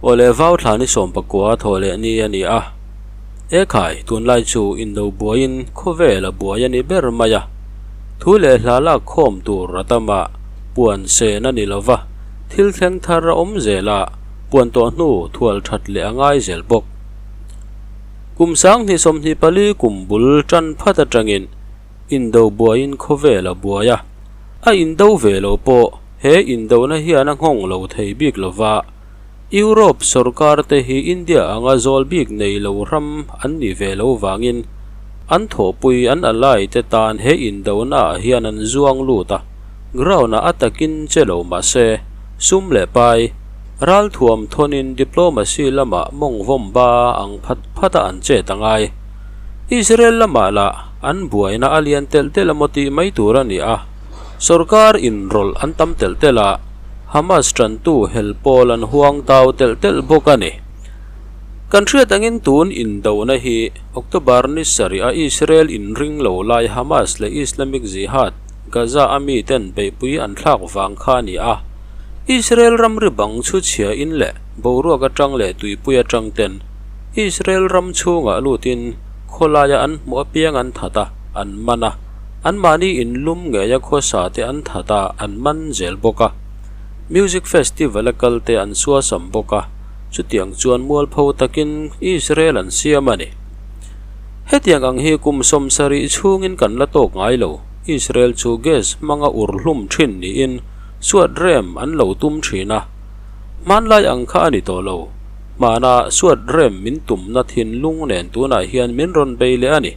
Awle vau thla ni 19 thaw leh ni a ni a. E khai, tunlai chu indo buaiin khawvel a buai a ni ber mai a. Thu leh hla lak khawm tur a tam a, puan sen a ni lo va, thil thleng thar a awm zel a, puan tawh hnu thual that leh a ngai zel bawk. Kum 2024 kum bul tan phat atangin indo buaiin khawvel a buai a, a indo ve lo pawh he indona hian a nghawng lo thei bik lo va, Europe sorkar te hi India anga zawl bik nei lo ram an ni ve lo vangin an thawhpui an ally te tan he indona ah hian an zuang lut a, ground ah a takin che lo mah se sum leh pai ralthuam thawnin diplomacy lamah mawng vawm ba ang phat phat a an chet a ngai. Israel lamah lah an buaina a lian telh telh a maw tih mai tur a ni a, sorkar inrawlh an tam telh telh a, Hamas tantu hel pawl an huang tau telh telh bawk a ni. Kan hriat angin tun indona hi October ni sarih a Israel inring lo lai Hamas leh Islamic Jihad, Gaza a miten beihpui an thlak vang kha a ni a. Israel ramri bang chhu chhia in leh boruak atang leh tuipui atang ten Israel ram chhungah lutin khawlaia an hmuh apiang an that a, an man a. Anmahni inlum ngeia khawsa te an that a, an man zel bawk a. Music festival a kal te an suasam bawk a, chutiang chuan mualpho takin Israel an siam a ni. Hetiang ang hi kum 70 chhungin kan la tawk ngai lo, Israel chu gas hmanga ur hlum thin niin suat rem an lo tum thin a. Hmanlai ang kha a ni tawh lo, hmana suat rem min tumna thinlung nen tunah hian min rawn bei leh a ni.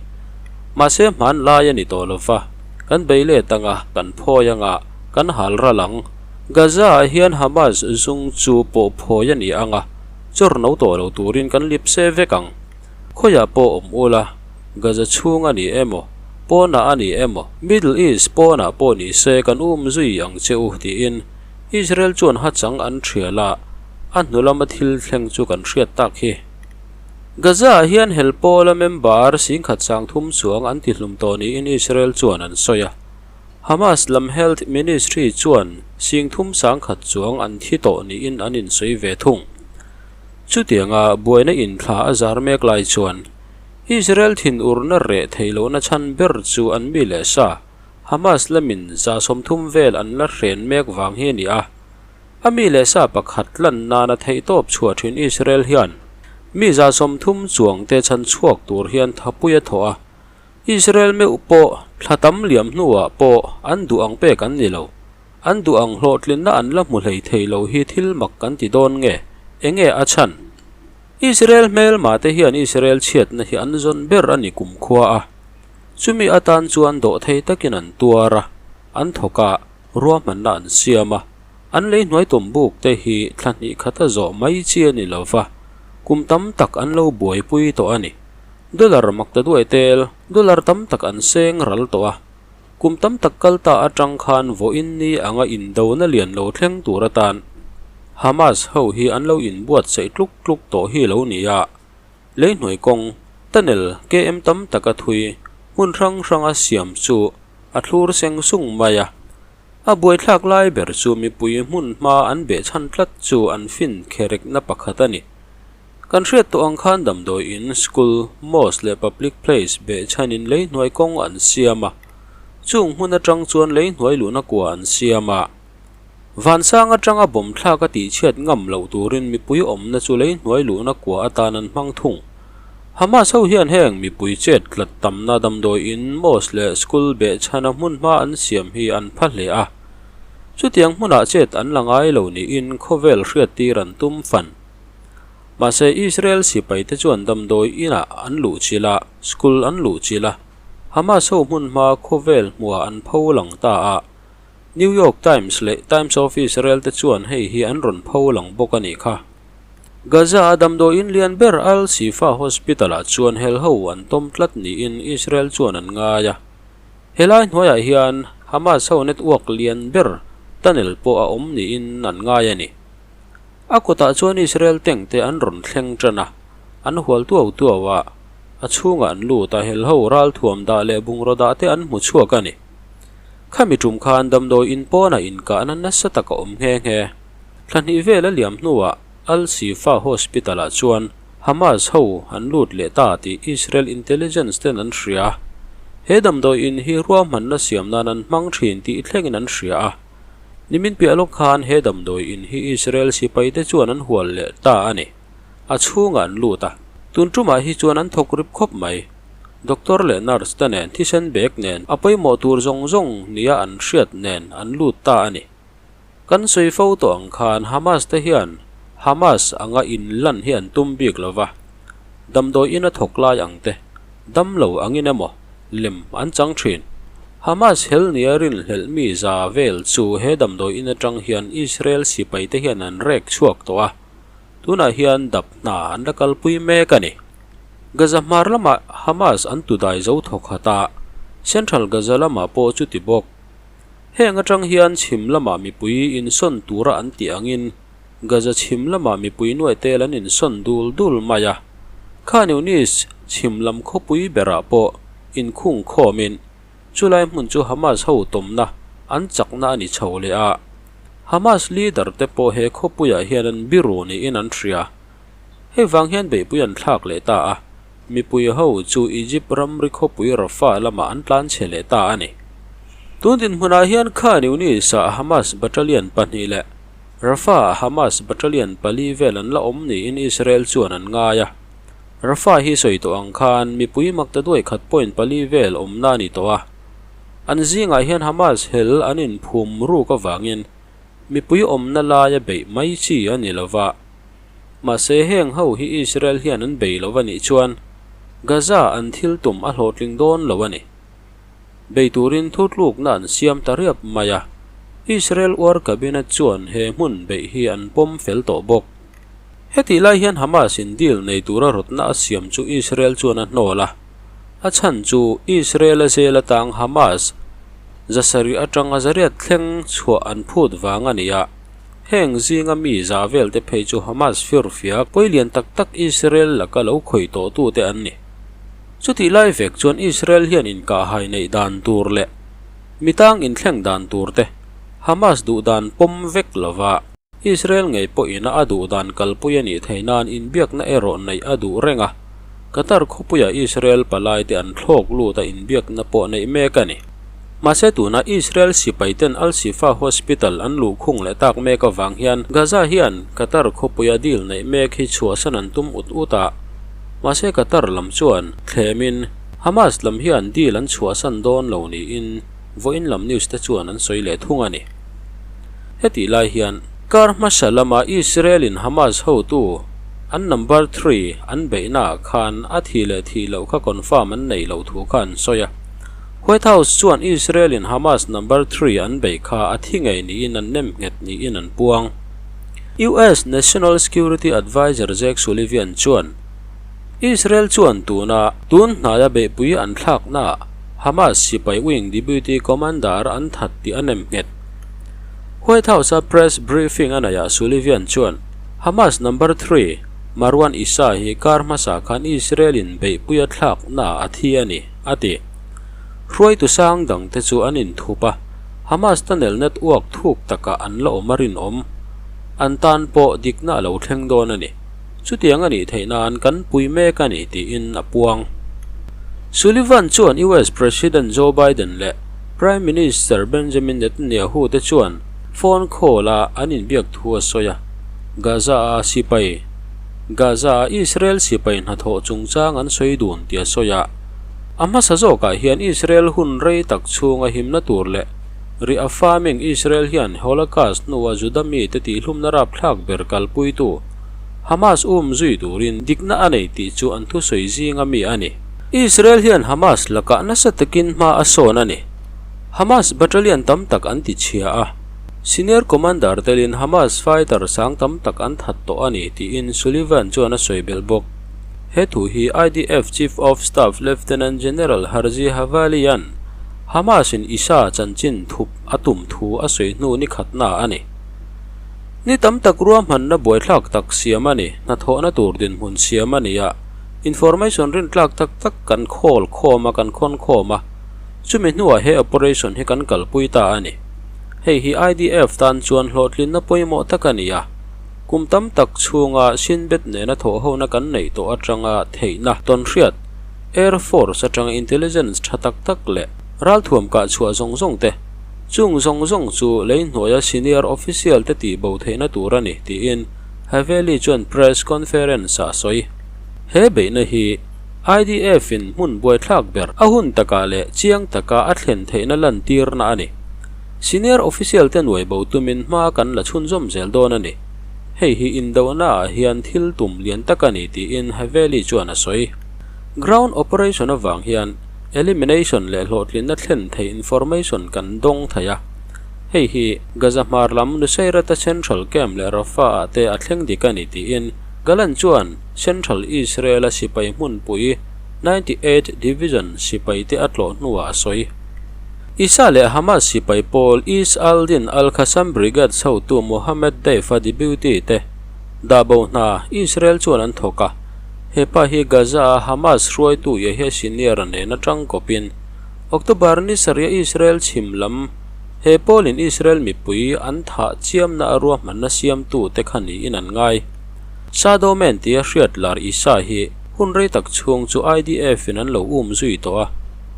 Mahse hman lai a ni tawh lo va, kan bei let anga, kan phawi anga, kan hal ral ang. Gaza ah hian Hamas zung chu pawh phawi a ni anga, chawr no tawh lo turin kan lip se vek ang. Khawiah pawh awm ula, Gaza chhung a ni emaw, pawnah a ni emaw, Middle East pawnah pawh ni se kan um zui ang che u tiin Israel chuan hachang an thial a, a hnu lama thil thleng chu kan hriat tak hi. Gaza ah hian hel pawla member 10,300 chuang an tihlum tawh niin Israel chuan an sawi a. Hamas lam Health Ministry chuan 3,100 chuang an thi tawh niin an insawi ve thung. Chutianga buaina inthla a zar mek lai chuan Israel thinurna reh thei lohna chhan ber chu an mi leh sa Hamas lamin 30 vel an la hren mek vang hi a ni a. A mi leh sa pakhat lan nana theihtawp chhuah thin Israel hian mi 30 chuang te chhan chhuak tur hian thapui a thawh a. Israel meuh pawh thla tam liam hnuah pawh an duh ang pek an ni lo. An duh ang hlawhtlinna an la hmu hlei thei lo hi thil mak kan ti dawn nge? Enge a chhan? Israel hmelma te hian Israel chhiatna hi an zawn ber a ni kumkhua a. Chumi atan chuan dawh thei takin an tuar a, an thawk a, ruahmanna an siam a. An lei hnuai tawm buk te hi thla hnih khata zawh mai chi a ni lo va, kum tam tak an lo buaipui tawh a ni. Dollar mak ta duai tel, dollar tam tak an seng ral tawh a. Kum tam tak kal ta atang khan vawiin ni anga indona lian lo thleng tur atan Hamas ho hi an lo inbuatsaih tluk tluk tawh hi lo ni a. Lei hnuai kawng, tunnel km tam taka thui, hmun hrang hranga siam chu a thlur seng sung mai a. A buaithlak lai ber chu mipui hmun hma an beh chhan tlat chu an fin kherekna pakhat a ni. Kan hriat tawh ang khan damdawi in, school, mosque leh public place beh chhanin lei hnuai kawng an siam a. Chung hmun atang chuan lei hnuai luhna kua an siam a. Vansang atanga bawm thlak a tihchhiat ngam loh turin mipui awmna chu lei hnuai luhna kua atan an hmang thung. Hamas ho hian heng mipui chet tlat tamna damdawi in, mosque leh school beh chhana hmun hma an siam hi an pha hle a. Chutiang hmunah chet an la ngai lo niin khawvel hriat tir an tum fan. Mahse Israel sipai te chuan damdawi inah an luh chilh a, school an luh chilh a, Hamas ho hmun hma khawvel hmuah an pho lang ta a. New York Times leh Times of Israel te chuan hei hi an rawn pho lang bawk a nih kha. Gaza a damdawiin lian ber Al Shifa Hospital ah chuan hel ho an tawm tlat niin Israel chuan an ngai a. Helai hnuaiah hian Hamas ho network lian ber tunnel pawh a awm niin an ngai a ni. A kawtah chuan Israel tank te an rawn thleng tan a, an hual tuau tuau a, a chhungah an lut a hel ho ralthuam dah leh bungraw dah te an hmu chhuak a ni. Khami tum khan damdawiin pawnah inkahna nasa tak a awm nghe nghe. Thla hnih vel a liam hnuah Al-Shifa Hospital-ah chuan Hamas ho an lut leh ta tih Israel intelligence ten an hria. He damdawi in hi ruahmanna siam nan an hmang thin tih thlengin an hria a. Nimin piah lawk khan he damdawi in hi Israel sipai te chuan an hual leh ta a ni. A chhungah an lut a. Tun tumah hi chuan an thawk rip khawp mai. Doctor leh nurse te nen thisen bag nen a pawimawh tur zawng zawng nia an hriat nen an lut ta a ni. Kan sawi fo tawh ang khan Hamas te hian Hamas anga inlan hi an tum bik lo va, damdawi ina thawk lai ang te, dam lo angin emaw lem an chang thin. Hamas hel nia rinhlelh mi za vel chu he damdawi in atang hian Israel sipai te hian an rek chhuak tawh a, tunah hian dap hna an la kalpui mek a ni. Gaza hmar lamah Hamas an tudai zo thawk khat a, Central Gaza lamah pawh chuti bawk. Heng atang hian chhim lamah mipui insawn tura an tih angin Gaza chhim lamah mipui nuai tel an insawn dul dul mai a. Khan Yunis chhim lam khawpui berah pawh inkhung khawmin chulai hmun chu Hamas ho tawmna an chakna a ni chho leh a. Hamas leader te pawh he khawpuiah hian an biru niin an hria. Hei vang hian beihpui an thlak leh ta a, mipui ho chu Egypt ramri khawpui Rafah lamah an tlanchhe leh ta a ni. Tun dinhmunah hian Khan Yunis-ah Hamas battalion pahnih leh Rafah-ah Hamas battalion pali vel an la awm niin Israel chuan an ngai a. Rafah hi sawi tawh ang khan mipui makta duai khat point pali vel awmna a ni tawh a. An zingah hian Hamas hel an inphum ruk avangin mipui awmna laia beih mai chi a ni lova. Mahse heng ho hi Israel hian an bei lo a nih chuan Gaza an thil tum a hlawhtling dawn lo a ni. Bei turin thutlukna an siam ta riap mai a, Israel War Cabinet chuan he hmun beih hi an pawm fel tawh bawk. Hetih lai hian Hamas in deal nei tura rawtna a siam chu Israel chuan a hnawl a, a chhan chu Israel a zel atang Hamas zasarih atanga zariat thleng chhuah an phut vang a ni a. Heng zinga mi za velte phei chu Hamas firfiak pawi lian tak tak Israel laka lo khawih tawhtute an ni. Chutih lai vek chuan Israel hian inkahhai neih dan tur leh mitang inthleng dan turte Hamas duh dan pawm vek lova Israel ngei pawhin a duh dan kalpui a nih theih nan inbiakna erawh neih a duh reng a, Qatar khawpuia Israel palaite an thlawk lut a inbiakna pawh neih mek a ni. Mahse tuna Israel sipaiten Al-Shifa Hospital an luhkhung leh tak mek avang hian Gaza hian Qatar khawpuia deal neih mek hi chhuahsan an tum ut ut a. Mahse Qatar lam chuan thlemin Hamas lam hian deal an chhuahsan dawn lo niin vawiin lam news te chuan an sawi leh thung a ni. Hetih lai hian kar hmasa lama Israel in Hamas hotu an number three an beihnaah khan a thih leh thih loh kha confirm an neih loh thu kha an sawi a. White House chuan Israel-in Hamas number three an beih kha a thi ngei niin an nem nghet niin an puang. US National Security Adviser Jake Sullivan chuan Israel chuan tuna tun hnaia beihpui an thlaknaah Hamas sipai wing deputy commander an that tih a nem nghet. White House-a press briefing a neihah Sullivan chuan Hamas number three Marwan Issa hi kar hmasa khan Israel-in beihpui a thlaknaah a thi a ni, a ti. Hruaitu sang dangte chu an inthup a, Hamas tunnel network thuk takah an la awm a rinawm. An tan pawh dikna a lo thleng dawn a ni. Chutiang a nih theih nan kan pui mek a ni tiin a puang. Sullivan chuan US President Joe Biden leh Prime Minister Benjamin Netanyahu te chuan phone call-a an inbiak thu a sawi a, Gaza-a sipai Gaza-a Israel sipai hnathawh chungchang an sawi dun tih a sawi a. A hmasa zawkah hian Israel hun rei tak chhunga himna tur leh ri a farming Israel hian Holocaust hnua Juda mite tihhlumna rapthlak ber kalpuitu Hamas um zui turin dikna a nei tih chu an thusawi zinga mi a ni. Israel hian Hamas lakah nasa takin hma a sawn a ni. Hamas battalion tam tak an tichhia a, senior commander telin Hamas fighter sang tam tak an that tawh a ni tiin Sullivan chuan a sawi belh bawk. He thu hi IDF Chief of Staff Lieutenant General Herzi Havali-a'n Hamas-in Issa chanchin thup a tum thu a sawi hnu ni khatna a ni. Ni tam tak ruahmanna buaithlak tak siam a ni, hnathawhna tur dinhmun siam a ni a, information rintlak tak tak kan khawl khawm a, kan khawn khawm a, chumi hnuah he operation hi kan kalpui ta a ni. Hei hi IDF tan chuan hlawhtlinna pawimawh tak a ni a. Kum tam tak chhunga Shin Bet nena thawhhona kan neih tawh atanga theihna tawnhriat, Air Force atanga intelligence tha tak tak leh ralthuam kah chhuah zawng zawng te, chung zawng zawng chu lei hnuaia senior official te tih bo theihna tur a ni, tiin Haveli chuan press conference ah a sawi. He beihna hi IDF in hmun buaithlak ber a hun takah leh chiang taka a thlen theihna lantirna a ni. Senior official te nuai bo tumin hma kan la chhunzawm zel dawn a ni. Hei hi indohna ah hian thil tum lian tak a ni tiin Haveli chuan a sawi. Ground operation avang hian elimination leh hlawhtlinna thlen thei information kan dawng thei a. Hei hi Gaza hmar lam Nuseirat-a Central Camp leh Rafah ah te a thleng dik a ni tiin Gallant chuan Central Israel-a sipai hmunpui 98 Division sipaite a tlawh hnuah a sawi. Isa leh Hamas sipai pawl Izz al-Din al-Qassam Brigades hotu Mohammed Deif-a deputy te dah bo hna Israel chuan an thawk a. He pa hi Gaza-a Hamas hruaitu Yahya Sinwar nen atang kawpin October ni sarih Israel chhim lam he pawlin Israel mipui an thah chiamna a ruahmanna siamtu te kha niin an ngai. Shadow Man tia hriat lar Isa hi hun rei tak chhung chu IDF-in an lo um zui tawh a.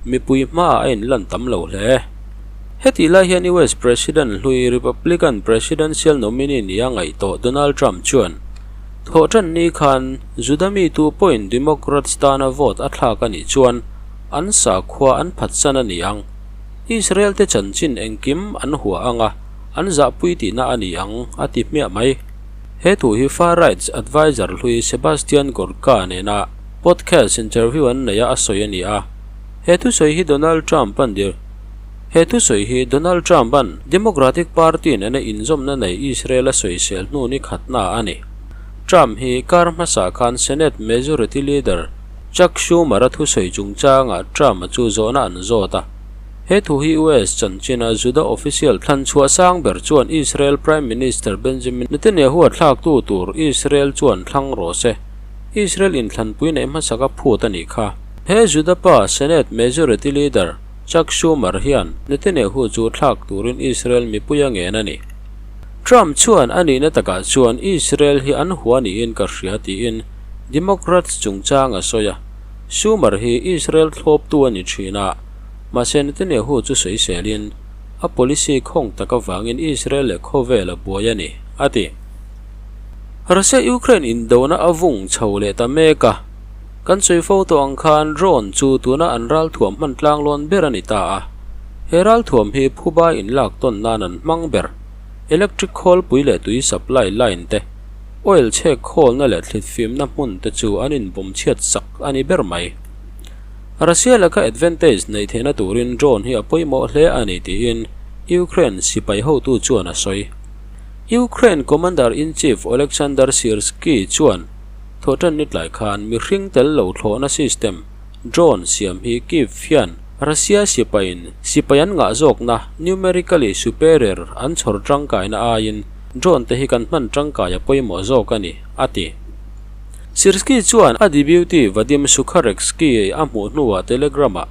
Mipui hmaah a inlan tam lo hle. Hetih lai hian US President hlui Republican presidential nominee nia ngaih tawh Donald Trump chuan thawhṭan ni khan Juda mi tu pawhin Democrats tana vote a thlak a nih chuan an sakhua an phatsan a ni ang. Israel te chanchin engkim an hua ang a, an zahpui tihna a ni ang, a ti hmiah mai. He thu hi far rights adviser hlui Sebastian Gorka nena Podcast interview an neih a a sawi a ni a. He thusawi hi Donald Trump an dir He thusawi hi Donald Trump an Democratic Party nena inzawmna nei Israel a sawisel hnu ni khatna a ni. Trump hi kar hmasa khan Senate Majority Leader Chuck Schumer a thusawi chungchangah Trump a chu zawhna an zawt a. He thu hi US chanchina Juda official thlan chhuah sang ber chuan Israel Prime Minister Benjamin Netanyahu a thlaktu tur Israel chuan thlang rawh se. Israel inthlanpui neih hmasaka phut a nih kha. He Juda pa Senate Majority Leader Chuck Schumer hian Netanyahu chu thlak turin Israel mipui a ngen a ni. Trump chuan a nihna takah chuan Israel hi an hua niin ka hria tiin Democrats chungchang a sawi a. Schumer hi Israel thlawptu a ni thin a, mahse Netanyahu chu sawiselin a policy khawng tak avangin Israel leh khawvel a buai a ni, a ti. Russia-Ukraine indona a vung chho leh ta mek a, kan sawi fo tawh ang khan drone chu tuna an ralthuam hman tlanglawn ber a ni ta a. He ralthuam hi phuba inlak tawn nan an hmang ber. Electric khawlpui leh tui supply line te, oil chhek khawlna leh thlitfimna hmun te chu an inbawm chhiat sak a ni ber mai. Russia laka advantage neih theihna turin drone hi a pawimawh hle a ni tiin Ukraine sipai hotu chuan a sawi. Ukraine Commander-in-Chief Oleksandr Syrskyi chuan thawhṭan ni tlai khan mihring tel lo thlawhna system, drone, siam hi Kyiv hian Russia sipaiin sipai an ngah zawkna numerically superior an chhawr tangkaina aiin drone te hi kan hman tangkai a pawimawh zawk a ni, a ti. Syrskyi chuan a deputy Vadim Sukharevsky a hmuh hnuah Telegram-ah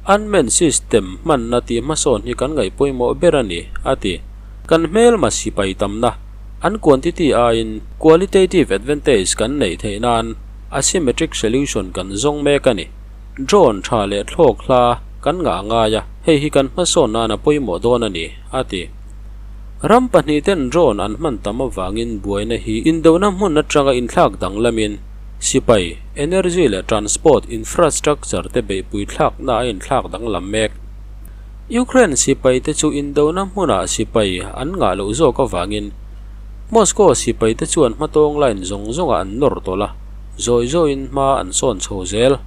unmanned system hmanna tih hmasawn hi kan ngaih pawimawh ber a ni, a ti. Kan hmelma sipai tamna, an quantity aiin qualitative advantage kan neih theih nan asymmetric solution kan zawng mek a ni. Drone tha leh thlawk hla kan ngah ngai a, hei hi kan hmasawn nan a pawimawh dawn a ni, a ti. Ram pahnih ten drone an hman tam avangin buaina hi indona hmun atanga inthlak danglamin sipai, energy leh transport infrastructure te beihpui thlakna a inthlak danglam mek. Ukraine sipaite chu indona hmunah sipai an ngah loh zawk avangin Moscow sipaite chuan hmatawng line zawng zawngah an nawr tawlh a, zawi zawiin hma an sawn chho zel.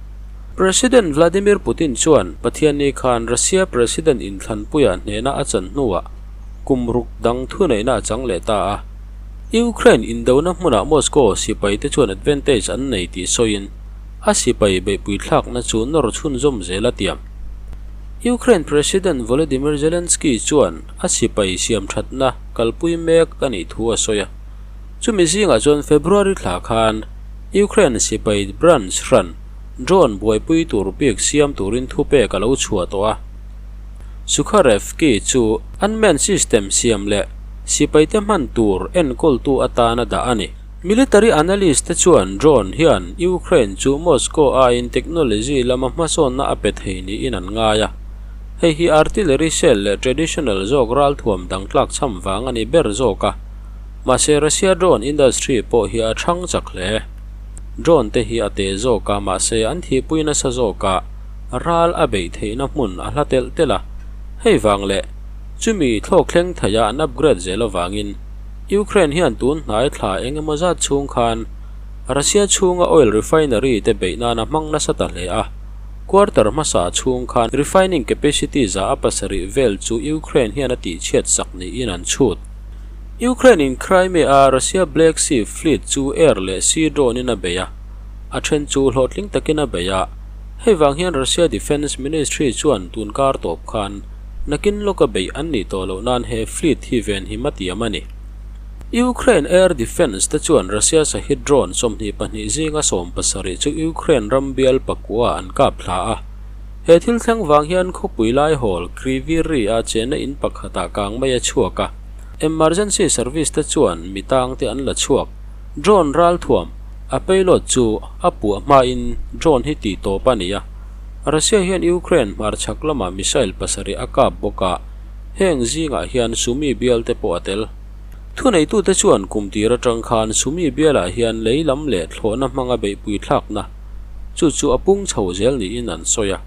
President Vladimir Putin chuan Pathianni khan Russia President inthlanpuia hnehna a chan hnuah kum ruk dang thuneihna a chang leh ta a. Ukraine indona hmunah Moscow sipaite chuan advantage an nei tih sawiin a sipai beihpui thlakna chu nawr chhunzawm zel a tiam. Ukraine President Volodymyr Zelensky chuan a sipai siam thatna kalpui mek a nih thu a sawi a. Chumi zingah chuan February thla khan Ukraine sipai branch hran drone buaipui tur bik siam turin thupek a lo chhuah tawh a. Sukharevsky chu unmanned system siam leh. Sipaite hman tur enkawltu atana dah a ni. Military analyst te chuan drone hian Ukraine chu Moscow aiin technology lama hmasawnna a pe thei niin an ngai a. Hei hi artillery shell leh traditional zawk ralthuam dang tlakchham vang a ni ber zawk a. Mahse Russia drone industry pawh hi a chhang chak hle. Drone te hi a te zawk a, mahse an thihpui nasa zawk a, ral a beih theihna hmun a hla telh telh a. Hei vang leh chumi thlawk thleng theia an upgrade zel avangin Ukraine hian tun hnai thla eng emaw zat chhung khan Russia chhunga oil refinery te beih nan a hmang nasa ta hle a. Quarter hmasa chhung khan refining capacity za a pasarih vel chu Ukraine hian a tihchhiat sak niin an chhut. Ukraine in Crimea a Russia Black Sea Fleet chu air leh sea drone in a bei a, a then chu hlawhtling takin a bei a. Hei vang hian Russia Defence Ministry chuan tun kar tawp khan nakin lawka beih an nih tawh loh nan he fleet hi venhim a tiam a ni. Ukraine Air Defence te chuan Russia Shahed drone 22 zinga 17 chu Ukraine ram bial pakua an kap thla a. He thil thleng vang hian khawpui lai hawl Kryvyi Rih a chenna in pakhatah kang mai a chhuak a. Emergency service te chuan mi tang te an la chhuak. Drone ralthuam a payload chu a puah hmain drone hi tih tawp a ni a. Russia hian Ukraine hmarchhak lamah missile pasarih a kap bawk a, heng zingah hian Sumy bial te pawh a tel. Thuneitute chuan kum tir atang khan Sumy bialah hian lei lam leh thlawhna hmanga beihpui thlakna chu chu a pung chho zel niin an sawi a.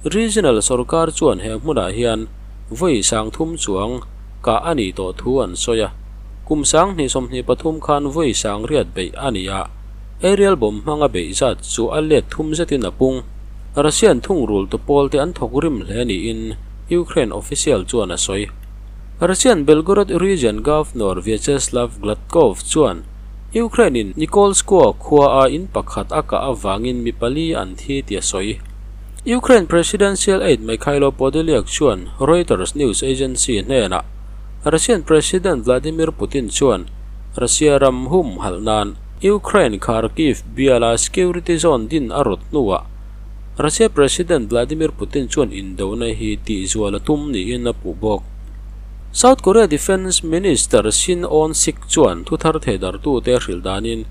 Regional sorkar chuan he hmunah hian vawi sangthum chuang kah a nih tawh thu an sawi a. Kum 2023 khan vawi sangriat beih a ni a, aerial bomb hmanga beih zat chu a let thum zetin a pung. Russian thungrul tu pawl te an thawk rim hle niin Ukraine official chuan a sawi. Russian Belgorod region Governor Vyacheslav Gladkov chuan Ukraine in Nikolskoye khua a in pakhat a kah avangin mi pali an thi tih a sawi. Ukraine Presidential aide Mykhailo Podolyak chuan Reuters news agency hnenah Russian President Vladimir Putin chuan Russia ram hum halh nan Ukraine Kharkiv biala security zone din a rawt hnuah Russia President Vladimir Putin chuan indona hi tihzual a tum niin a puh bawk. South Korea Defence Minister Shin On-sik chuan thuthar theidartute a hrilh danin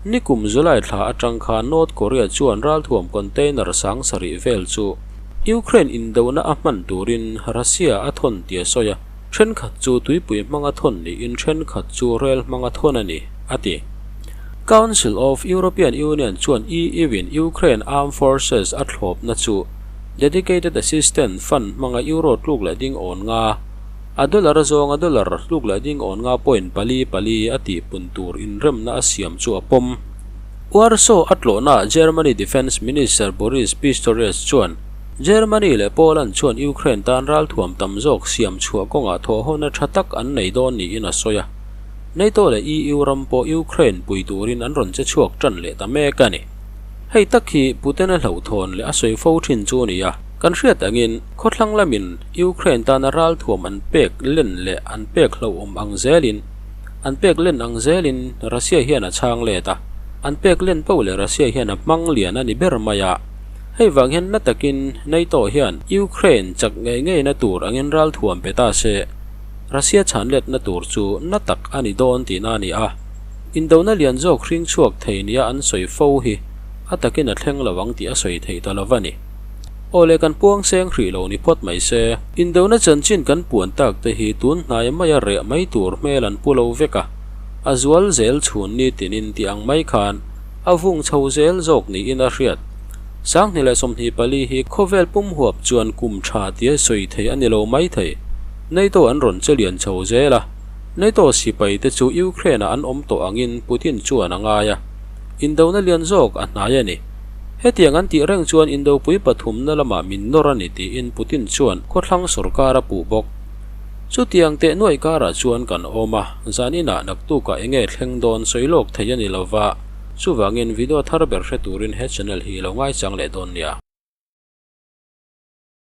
nikum July thla atang khan North Korea chuan ralthuam container sang sarih vel chu Ukraine indona a hman turin Russia a thawn tih a sawi a, thenkhat chu tuipui hmanga thawn niin thenkhat chu rel hmanga thawn a ni, a ti. Council of European Union chuan EU-in Ukraine Armed Forces a thlawpna chu Dedicated Assistance Fund hmanga Euro tluk leh ding awn nga, a dollar zawnga dollar tluk leh ding awn nga point pali pali a tihpun tur inremna a siam chu a pawm. Warsaw a tlawhnaah Germany Defence Minister Boris Pistorius chuan Germany leh Poland chuan Ukraine tan ralthuam tam zawk siam chhuah kawngah thawhhawna tha tak an nei dawn niin a sawi a. NATO leh EU ram pawh Ukraine pui turin an rawn che chhuak tan leh ta mek a ni. Hei tak hi Putin-a hlauhthawn leh a sawi fo thin chu a ni a. Kan hriat angin khawthlang lamin Ukraine tana ralthuam an pek len leh an pek hlauhawm ang zelin an pek len ang zelin Russia hian a chhang let a. An pek len poh leh Russia hian a hmang lian a ni ber mai a. Hei vang hian na takin NATO hian Ukraine chak ngei ngeina tur angin ralthuam pe ta se Russia chhan letna tur chu na tak a ni dawn tihna a ni a. Indona lian zawk hring chhuak thei nia an sawi fo hi a takin a thleng lo ang tih a sawi theih ta lo va ni. Aw le kan puang seng hrih lo ni phawt mai se. Indona chanchin kan puan tak te hi tun hnai maia reh mai tur hmel an pu lo vek a, a zual zel chhun ni tinin tih ang mai khan a vung chho zel zawk niin a hriat. 2024 hi khawvel pum huap chuan kum tha tia sawi thei a ni lo mai thei. NATO an rawn che lian chho zel a. NATO sipai te chu Ukraine-ah an awm tawh angin Putin chuan a ngai a, indona lian zawk a hnai a ni. Hetiang an tih reng chuan indopui pathumna lamah min nawr a ni tiin Putin chuan khawthlang sorkar a puh bawk. Chutiang teh nuaih karah chuan kan awm a, zan inah naktukah enge thleng dawn sawi lawk thei a ni lova, chuvangin video thar ber hre turin he channel hi lo ngaichang leh dawn nia.